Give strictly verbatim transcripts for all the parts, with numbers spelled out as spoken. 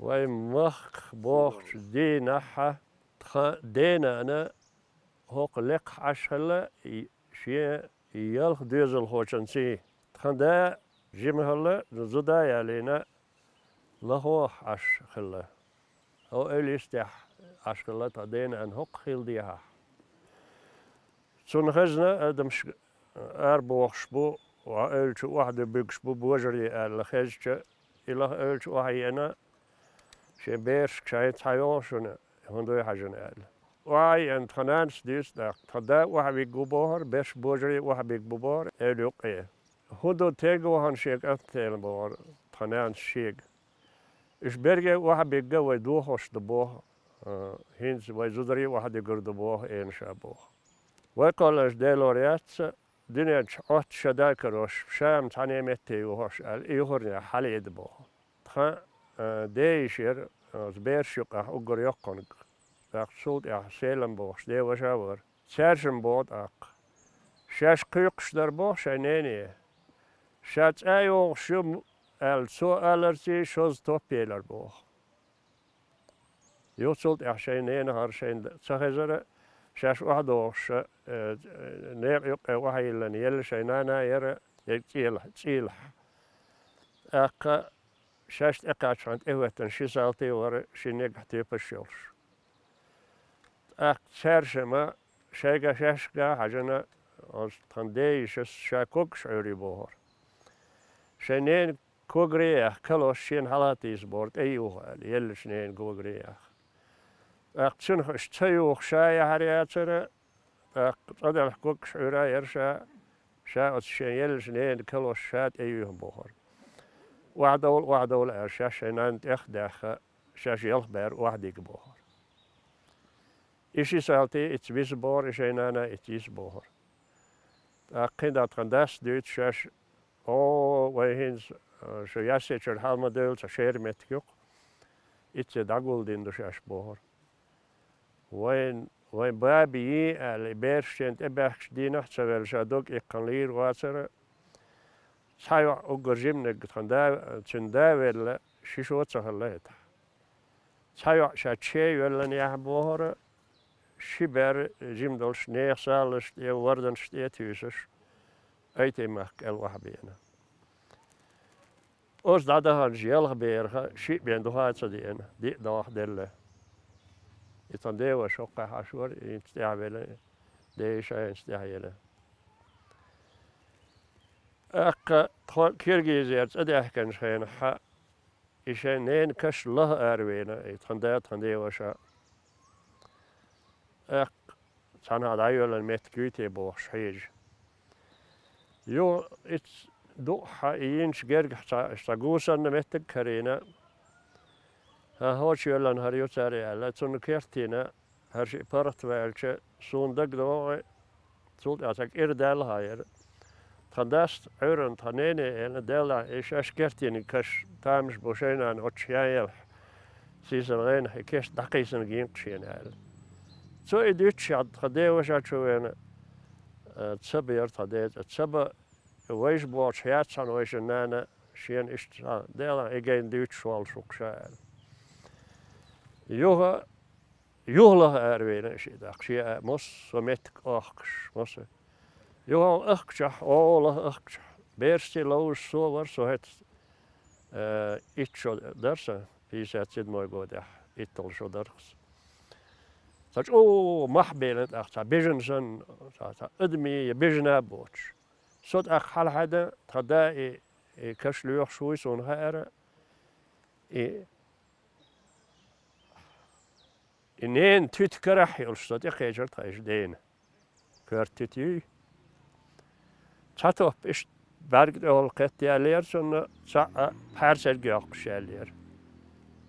Вай махках бохучу дийнахьа тхан денана хӀокху лекхахь Ӏаш хилла и шен ялх доьзалхочунций. Тхан да жима хилла, зуда а ялийна, лахахь Ӏаш хилла. Хьо эвла йистехь Ӏаш хилла тхан денана хӀокху хила дехьахь. Цунна хезна адамаш арабохуш бу, ва эвла чу охьадуьйгуш бу божарий аьлла хезча, и лаха эвла чу охьаеана, шен берашка шайн цхьа йогӀу шуна, хӀун дуй хьажна аьлла. Охьаеана тхан нанас дуьйцу тӀаккха, тхан да охьавигга ву бохура, берш божарий охьабигга бу бохура эвла юккъе. ХӀун ду, стенга вахана шен кӀант тӀе бохура тхан нанас шега. Уьш берриге охьабигга вай дохош ду боху, а, хӀинца вай зударий охьадуьгур ду боху, эна ша боху. Вай кхолланаш Делора яц, дуьнен чу Ӏотта ша да карош, ша-м цхьаьна метте юхош аьлла, и юхарнехь хьалаеда боху. Тхан, а, ден йиша яра, оцу бераш юккъехь уггар йоккханиг. ТӀаккха цул тӀаьхьа Селам бохуш ден ваша вара. Цаьршимма боху тӀаккха. Шаьш кхуьйкхуш дара боху шайн нене. Ша цӀа йогӀуш ю аьлла, цо аларций шозза топ елара боху. Юха цул тӀаьхьа шайн ненахара шайна ца хезара, шаьш охьадогӀуш, э, некъа юккъе охьайиллина елла шайн нана яра, ерг цӀийлахь, цӀийлахь. ТӀаккха шаьш тӀекхаччахьана тӀехӀоьттина ши салти вара, ши негахь тоьпаш йолуш. ТӀаккха цаьршимма шайга шаьшка хьаьжна, оцу тхан ден йишас ша когаш Ӏуьйрий бохура. Шайн ненан когаре яьхна калош шена хьалатийса бохура, тӀе юха аьлла, еллачу ненан когаре яьхна. ТӀаккха цуьнах уьш ца юха ша яхьар яцара, тӀаккха цӀа делахь когаш Ӏуьйра яра ша, ша оцу шен еллачу ненан калош ша тӀе юьйхна бохура. Охьадовла, охьадовла аьлла, шаьш шайн нанна тӀех а даьхна, шаьш ялх бер охьадигга бохура. И ши салти ицца виса бохура, и шайн нана ицца йиса бохура. ТӀаккха кхин дӀа тхан дас дуьйцу шаьш, о, вай хӀинца, а, шу Яьссечуьра хьала ма девлла цхьа шера меттиг ю-кх, ицце дӀагулдина ду шаьш бохура. Вайн, вайн баби йий аьлла, и бераш шена тӀебаьхкачу дийнахь а ца велла, ша дог иккхина лийр вацара, цхьа йоӀ уггар жиманиг тхан да, цуьнан да велла, ши шо а ца хилла хӀетахь. Цхьа йоӀ ша чей йоьллина яхьа бохура, ши бер жима долуш нехан салазаш тӀе, варданаш тӀе а туьйсуш, Айти-махка кӀел охьабеана. Оцу дӀадаханчу ялх бераха шиъ бен духа а ца деана, диъ дохьа делла. И тхан ден ваша хӀокхахь Ӏаш вара, и хӀинца тӀаьхьавелла, ден йиша а хӀинца тӀаьхьаелла. ТӀаккха тхо Киргизера цӀа даьхкинчу хенахь, и шайн ненан каш лаха аравеана, и тхан да, тхан ден ваша. ТӀаккха цхьанхьа дӀайоьллина меттиг юй те бохуш хьежа. Юха иццу дуъахь и йинчу гергахь цхьа, цхьа гусарна меттиг а карийна, хӀан, хӀочу йоьллина хӀара ю цара аьлла, цунна кертийна, хӀара шиъ паргӀат ваьлча, суна дагадогӀу, цул тӀаьхьа цхьа кӀира даьлла хьан яра. Тхан дас Ӏуьйранна тхан нене а элира, Деллахь, и шаьш кертийниг каш тамаш бу шайн нана оцу шен ялахь, сийсара гӀенах и кешт дӀакхийсинарг йина-кх шена аьлла. Цо и дуьйцуш хьаьдда тхан ден ваша чу веана, э, Цаба яра тхан ден цӀе. Цаба, вайша бохучу яц хьуна вайшинна нана, шена иштта, Деллахь, и гайна дуьйцуш воллу шух ша аьлла. Юха Юха лаха аравелира шиъ даккха, шен а массо а меттиг охкуш, массо а. Юха ахкачохь, о, лаха ахкачохь. Берашций ловзуш со вара, со хӀета, э, итт шо дара сан, пятьдесят седьмой годехь, итталгӀа шо дара-кх сан. Цхьа чӀогӀа мах белира тӀаккха, цхьа бежана санна, цхьа, цхьа адамий я бежана а боцуш. Со тӀаккха хьалахьаьдда, тхан да и, и каш лоьхуш вуй суна хаьара, и И ненан туьта карахь йолуш со тӀекхечира тхан иша дена. Коьрта туьта юй. Цхьа топ иштта бӀаьрга тӀехула кхетта яьллера цунна, цхьаъ пхьаьрсерг йоккхуш яьллера.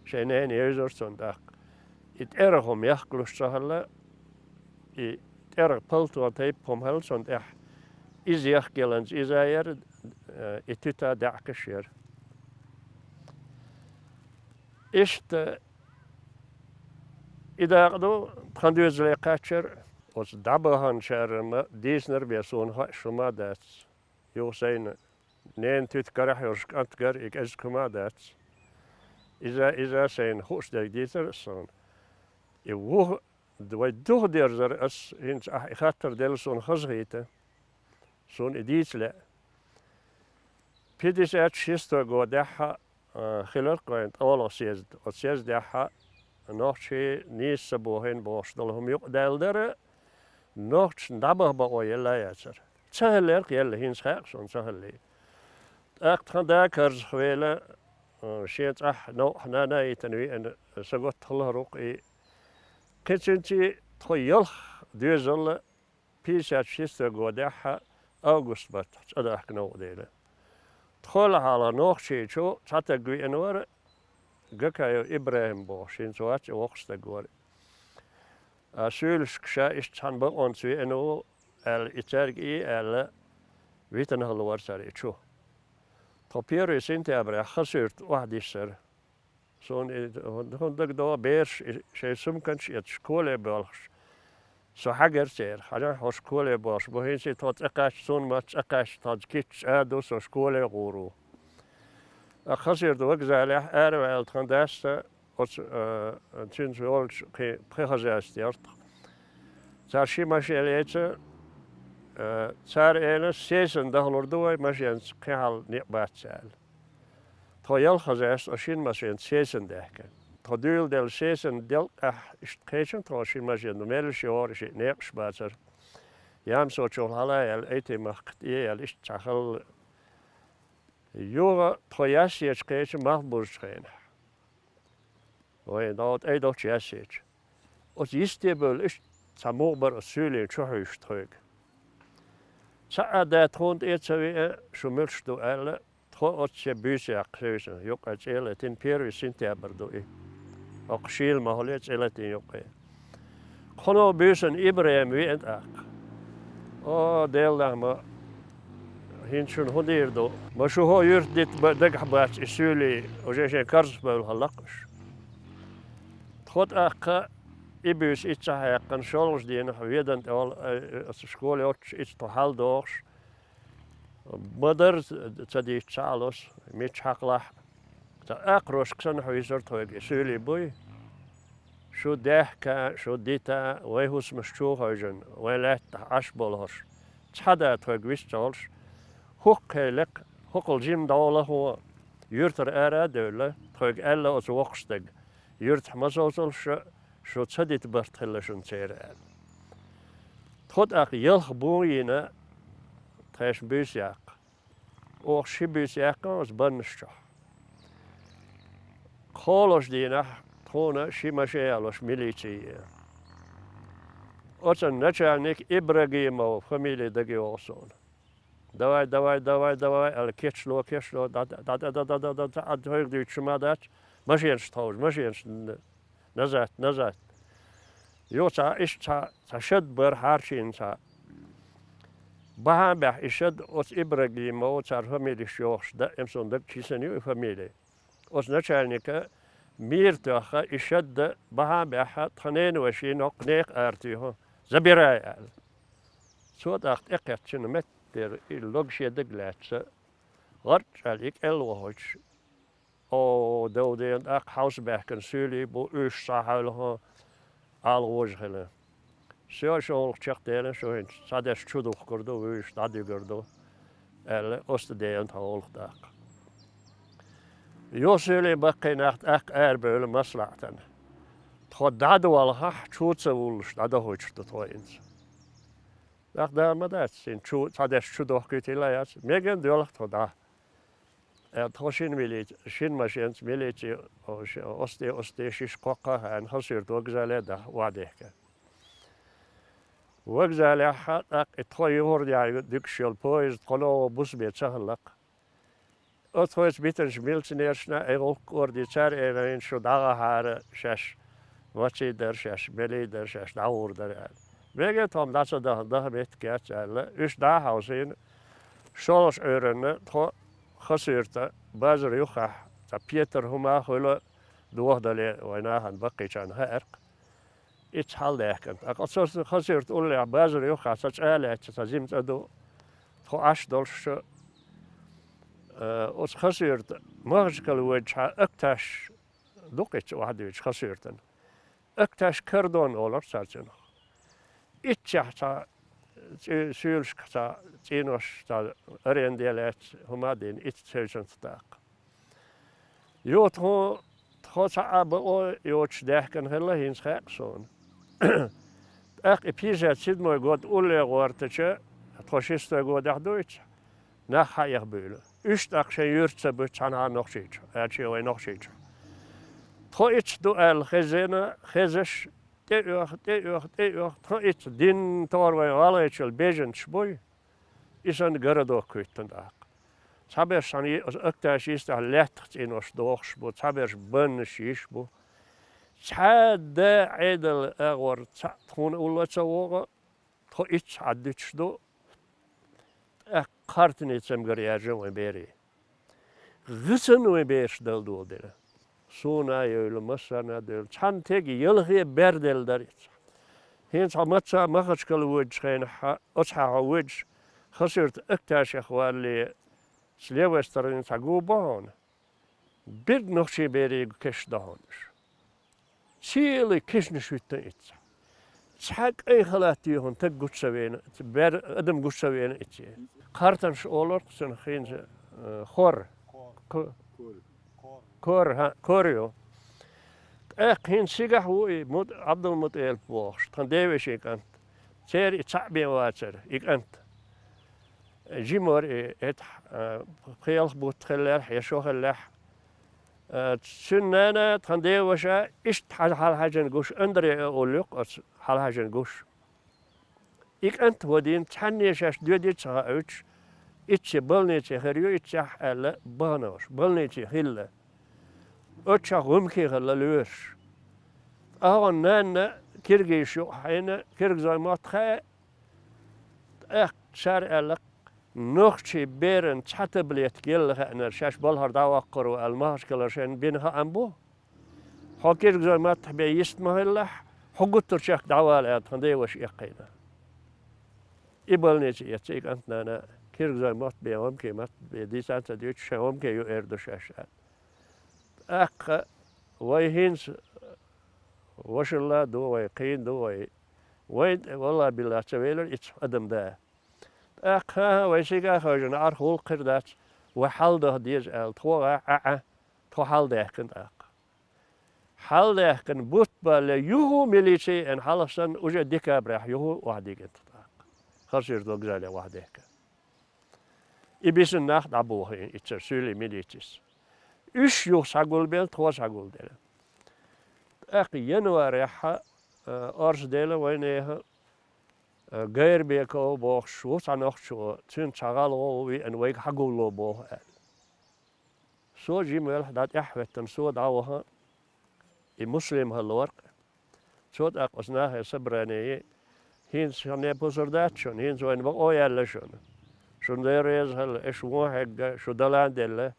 Шайн нена евзара цунна тӀаккха. И тӀерах хӀума яхкалуш ца хилла, и тӀерах палто тайпа хӀума хилла цунна тӀехь. Иза яхкаяланца иза яра, и туьта даьӀахкаш яра. Иштта и дакъа ду, тхан доьзале кхаччар, оцу дӀабаханчарна дийцинарг бен суна хаьа хӀума а дац. Юха сайна ненан туьта карахь йолуш кӀант гара и кӀезиг хӀума а дац. Иза, иза сайна хууш дерг дийцар ас суна. И вуха, вай духадерзар ас, хӀинца ахь и хаттар делла суна хазахийта, суна и дийца лаьа. Пятьдесят шестой годехь, а, хилар-кх вайн тӀолгӀа съезд. Оцу съездехь нохчий нийса ца бохийна бохуш долу хӀума юкъадаьлла дара, нохчашна дӀабаха бакъо елла а яцара. Ца хиллера-кх елла, хӀинца хаьа-кх суна ца хиллий. ТӀаккха тхан да карзахвелла, а, шен цӀахь новкъахь нана а йитина веана, са готта хиллера-кх и. Кхин цуьнций тхо ялх доьзал пятьдесят шестой годехь август баттахь цӀа дахка новкъа делла. Тхойла хьалха Нохчийчу цхьа таг веана вара, Гакаев ИбрахӀим бохуш, хӀинца вац и, воккха стаг вара. А суьйлашка ша иштта цхьана бакъонца веана ву аьлла, и цаьрга и аьлла, витина хилла вара цара и чу. Тхо первый сентябрехь Хасуьрта охьадиссара. Суна и хӀун дагадогӀу, бераш и шайн сумканаш эцаш, коле боьлхуш, со хьаьгара церан. Хьажахь, хӀорш коле боьлхуш бу, хӀинца и тхо цӀа кхаьчча, суна ма-, цӀа кхаьчча, тхо кийча а ду, со школе гӀур ву. ТӀаккха Хасуьрта вокзалехь араваьлла тхан дас а, оцу, а, цуьнца волчу кхин пхи хозяйство яра тхан. Цара ши машен лаьцна, а, цара элира, сесана дахалур ду вай, машенца кхин хьал некъ бац аьлла. Тхо ялх хозяйство шина машенца сесана даьхкина. Тхо дуьйладелла сесана делкъехь иштта кхечира тхо ши машен, меллаша йогӀура, шиъ некъаш бацара. Ямсочул хьала а яьлла, Айти-Махка тӀе а яьлла, иштта цхьа хилла. Юха тхо Яьссечу кхечира малхбузучу хенахь. Вайн дӀо тӀе долчу Яьссечу. Оцу йисте бевлла иштта цхьа мугӀа бара оцу суьйлийн чу хьуьйсуш тхоьга. Цхьа а да тхуна тӀе а ца веа, шу муьлш ду аьлла, тхо оццу шен буьйса яккха хевшина, юккъе цӀе а летина, первый сентябрь ду и. ХӀокху шийла махале цӀе летина юккъе. Кхуьнан буьйсанна ИбрахӀим веана тӀаккха. О, Делан нах, ма хӀинца шуна хӀун дийр ду? Ма шу хӀо юьрта дита ба-, дагахь бац и суьйлий, уже шайн карзахбевлла хилла-кх уьш. Тхо тӀаккха и буьйса иццахь яьккхина, шолгӀачу дийнахь Ведана тӀе вала, ай, оцу школе йоццуш, ицца тхо хьалдохуш, ма-дарра ца дийцча ца Ӏалаш, мичча хьакхалахь а, цхьа акхарошка санна хьуьйсура тхоьга и суьйлий буй. Шу даьхка, шу дита, вайн хӀусамаш чу а хевшина, вайн лаьттахь Ӏаш болу хӀорш. Цхьа да тхоьга вист ца волуш, хӀокху хенахь, хӀокхул жима дӀо лахо, юьртара ара а девлла, тхоьга аьлла оцу воккхачу стага: «Юьртахь ма совцалаш шу, шу ца дита барт хилла шуна церан», — аьлла. Тхо тӀаккха ялх бун йина тхешан буьйса яккха. Оха ши буьйса яьккхина оцу баннаш чохь. КхоалгӀачу дийнахь тхуна ши машен ялош милици е. Оцу начальник Ибрагимов фамили дага йогӀу суна. «Давай, давай, давай, давай», — аьлла, кечло, кечло, да, да, тхоьга дуьйцуш ма дац, машенаш тховжа, машенаш н-, назад, назад. Юха цхьа, иштта цхьа, цхьа шад бара хьарчийна цхьа. Бахьана баьхьа и шад оцу Ибрагимов, цара фамилиш йохуш, даим суна дагчи санна ю и фамили. Оцу начальника мийра тоьхна и шадда бахьана баьхьа тхан ненан вешин хӀокху нехан ара туьйху, забирай аьлла. Цо тӀаккха тӀекхеттачунна меттера и логашен дага лаьцна, гӀарчӀ аьлла и кӀел вахуьйтуш, о, дов дена тӀаккха хьовса баьхкина суьйлий бу, уьш схьа хьаьвлахо, ала гӀожа хилла. Всё, шун гӀуллакх чекхдеана, шу хӀинца цхьадерш чу духкур ду, вуьйш дӀадуьгур ду, аьлла, оцу тӀе деана тхан гӀуллакх тӀаккха. Юха суьйлий баккхий нах тӀаккха арабевлла маслаӀатана. Тхо дӀадолахь, чу ца вуллуш, дӀадохуьйтуш ду тхо хӀинца. ТӀаккха да ма дац, хӀинца чу, цхьадерш чу дохкуьйтийла яц, мегар доьлху тхо дӀа. Э, тхо шина милици, шина машенца милици, о, ш-, осте, осте шиш кхоккха а хаьана, Хасуьрта вокзале а даха, охьадехка. Вокзалехь а тӀаккха и тхо юхур яьлла дуьгуш йолу поезд кхо новкъа бусабе ца хилла-кх. Оцу тхоьца битинчу милиционершна и гӀуллакх кӀорди, цара элира, шу дӀагӀахьара шаьш, ваций дара шаьш, белий дара шаьш, дӀагӀур дара аьлла. Мега тхо-м дӀа ца даха, даха меттиг яц аьлла, уьш дӀа а хьовсийна, шолгӀачу Ӏуьйранна тхо Хасуьрта базар юххехь цхьа петар хӀума а хуьлу, дохадале вайн нахана баккхийчарна хаьара-кх. Ицца хьалдаьхкина. ТӀаккха оцу Хасуьрта уллехь базар юххехь цхьа цӀа а лаьцна, цхьа зима цӀа ду, тхо Ӏаш долуш, э, оцу Хасуьрта Махачкала воьдучохь Акташ дукха иццахь охьадуьйцуш Хасуьртана. Акташ Кардон олура цара цунах. Иццехь цхьа цӀе-, суьйлашка цхьа цӀенош, цхьа аренде лаьцна, хӀума а дина, иццахь севцанца даккха. Юха тхо, тхо цхьа а бакъо йоцуш даьхкина хилла, хӀинца хаьа суна. ТӀаккха и пятьдесят седьмой год улле гӀортача, тхо шестой годехь дуьйцу, нах хьаэха буьйлу. Уьш тӀаккха шайн юьрта ца буьту цхьанхьа Нохчийчу, аьлча вай Нохчийчу. Тхо иццахь ду аьлла хезна, хезаш, тӀеоьху, тӀеоьху, тӀеоьху, тхо иццахь дин тохара вайн гӀалгӀайчул беженцаш буй, и санна городок хӀуьттина тӀаккха. Цхьаберш цхьана е-, акташ йистехь лаьттах цӀенош дохуш бу, цхьаберш баннаш йиш бу. Цхьа а да Ӏедал агӀор цхьаъ тхуна улло ца вогӀу, тхо иццахь Ӏаддуьтуш ду, тӀаккха кхартане цамгар яьржина вайн берийн. ГӀисана вайн бераш дала доладелла. Суна а евлла, массарна а девлла. Цхьана тега ялхе бер делла дара иццахь. ХӀинца хьо маца Махачкала воьдучу хенахь, оцу хьан хьо воьдуш, Хасуьрта акташех валле, с левой стороны цхьа гу бу хьуна. Берг нохчийн берийн кешнаш ду хьуна уьш. Цхьаьна кешнаш хӀуьттина иццахь. Цхьа кӀайн халат тӀехула стаг гучу ца веана, бер-, адам гучу ца веана иццахь. Кхартанаш олура-кх цунах хӀинца, э, хор. Ко-, кор, хьа, кор ю. ТӀаккха хӀинца цигахь ву и Мут-, Ӏабдулмуталип бохуш, тхан девешин кӀант. Церан и цхьаъ бен вацара, и кӀант. Жима вара и, хӀетахь, а, пхи-ялх бутт хиллехь, я шо хиллехь. А, цуьнан нана, тхан деваша, иштта хьал-, хьалхьаьжжина гуш, Андре а олу-кх оцу хьалхьаьжжина гуш. И кӀант вадийна, цхьанне шаьш доьдий ца хауьйтуш, иццахь больнице хир ю, иццехь аьлла, бахана уьш, больнице хилла. Оцу чохь гӀумкий хилла лоьраш. Ткъа хьуна нанна киргизаш юкъахь хьийна, киргизойн мотт хаьа, тӀаккха цара аьлла-кх, нохчийн берана цхьа таблетка елла хаьанара, шаьш балхара дӀаваккхур ву аьлла, Махачкалара шайна бина хаам бу. Хьо киргизойн маттахь бен йист ма хилалахь, хьо гуттар чекх дӀавала аьлла, тхан деваша эккхийна. И больнице эцна и кӀант-нана, киргизойн мотт бен, гӀумкийн мотт бен дийца а ца дуьйцуш, шайн гӀумки ю эр ду шаьш аьлла. ТӀаккха вай хӀинца вашалла а ду вай, кхийна ду вай. Вайн тӀе, валлахӀи-биллахӀи, ца велира иццахь адам да. ТӀаккха, хӀан-хӀа, вай сига а хевшина, Ӏарх гӀуллакх хир дац, вай хьалдаха деза аьлла, тхо гӀа, Ӏа, Ӏа, тхо хьалдаьхкина тӀаккха. Хьалдаьхкина бутт балле, юха милице а еана, хьалха санна, уже декабрехь юха охьадигина тхо тӀаккха. Хасуьрта вокзале охьадехкина. И бисина нах дӀабохийна иццара суьйлийн милицис. Уьш юха схьагулбелла, тхо схьагулделла. ТӀаккха январехь, а, орца делла вайнехан, а, Гайрбеков бохуш ву цхьа нохчо, цуьнца цхьа гӀалгӀо ву веана, вайга хьагулло боху аьлла. Со жима велахь дӀа тӀаьхьахӀоьттина, со дӀаваха, и Муслим хилла вара-кх. Цо тӀаккха оцу нахе собрание йи, хӀинца шуна пусар дац шуна, хӀинца вайна бакъо яьлла шуна. Шуна Дела реза хилла, аша вон хьегна, шу далан делла.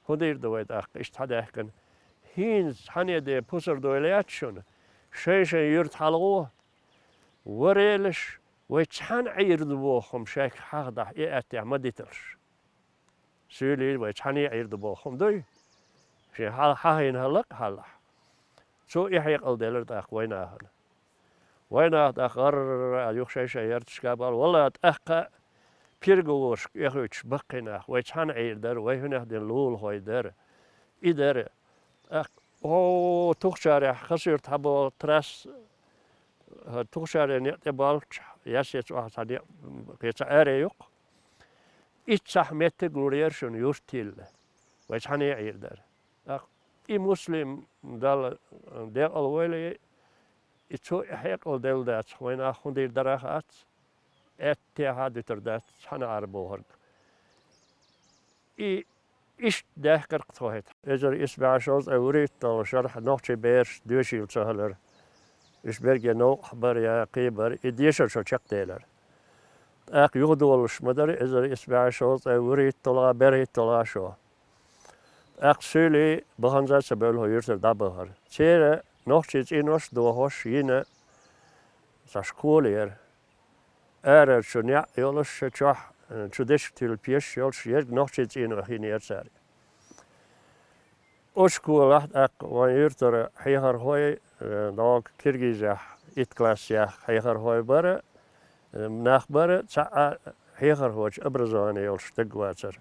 ХӀун дийр ду вай тӀаккха, иштта хьадаьхкина? ХӀинца цхьанне де пусар дойла яц шуна. Шайн-шайн юьрта хьалагӀо. Варелаш, вай цхьаьна Ӏийр ду боху хӀума шайга хьахадахь, и аьттехь ма диталаш. Суьйлий вай цхьаьна Ӏийр ду боху хӀума дуй? Шен хьал-, хьахийна хӀаллакъ а хьалахь. Цо и хьекъал делира тӀаккха вайнахана. Вайнах тӀаккха гӀарра юха шай-шай ярташка а бала. Валла, тӀаккха пиргавошка эхуьйтуш баккхий нах, вай цхьаьна Ӏийр дара, вай хӀунех дина лулахой дара. И дара. ТӀаккха, о, Тухчарехь, Хасуьрта хьабогӀу трасса, хӀара Тухчаре некъ тӀе болччахь, Яссе цӀохь цхьа некъ, кхин цхьа аре ю-кх. Иццахь меттиг лур яра шуна юрт йилла. Вай цхьаьна Ӏийр дара. ТӀаккха и Муслим Далла декъал войла, и цо и хьекъал делла дац, вай нах хӀун дийр дара а хац, аьттехьа а дуьтур дац цхьаьна Ӏар бохург. И иштта даьхкар-кх тхо хӀета. Эзар исс бӀе шовзткъе вуьрхӀитталгӀа шарахь нохчий бераш доьшийла ца хилар. Уьш берриге новкъахь бара я кхин бара, и дешар шо чекхделар. ТӀаккха юхадолуш ма дара эзар исс бӀе шовзткъе вуьрхӀитталгӀа, берхӀитталгӀа шо. ТӀаккха суьйлий баханза а ца бевлла хӀокху юьртара дӀабахара. Церан нохчийн цӀенош а дохош йина цхьа школа яра. Арара чу неӀ йолуш, чохь, э, чу дечиг туьллу пеш йолуш, ерг нохчийн цӀенойх йинера цара. Оцу школахь тӀаккха вайн юьртара хьехархой, э, догӀу Киргизехь итт класс яьхна хьехархой бара, э, нах бара, цхьа а хьехархочун образовани йолуш стаг вацара.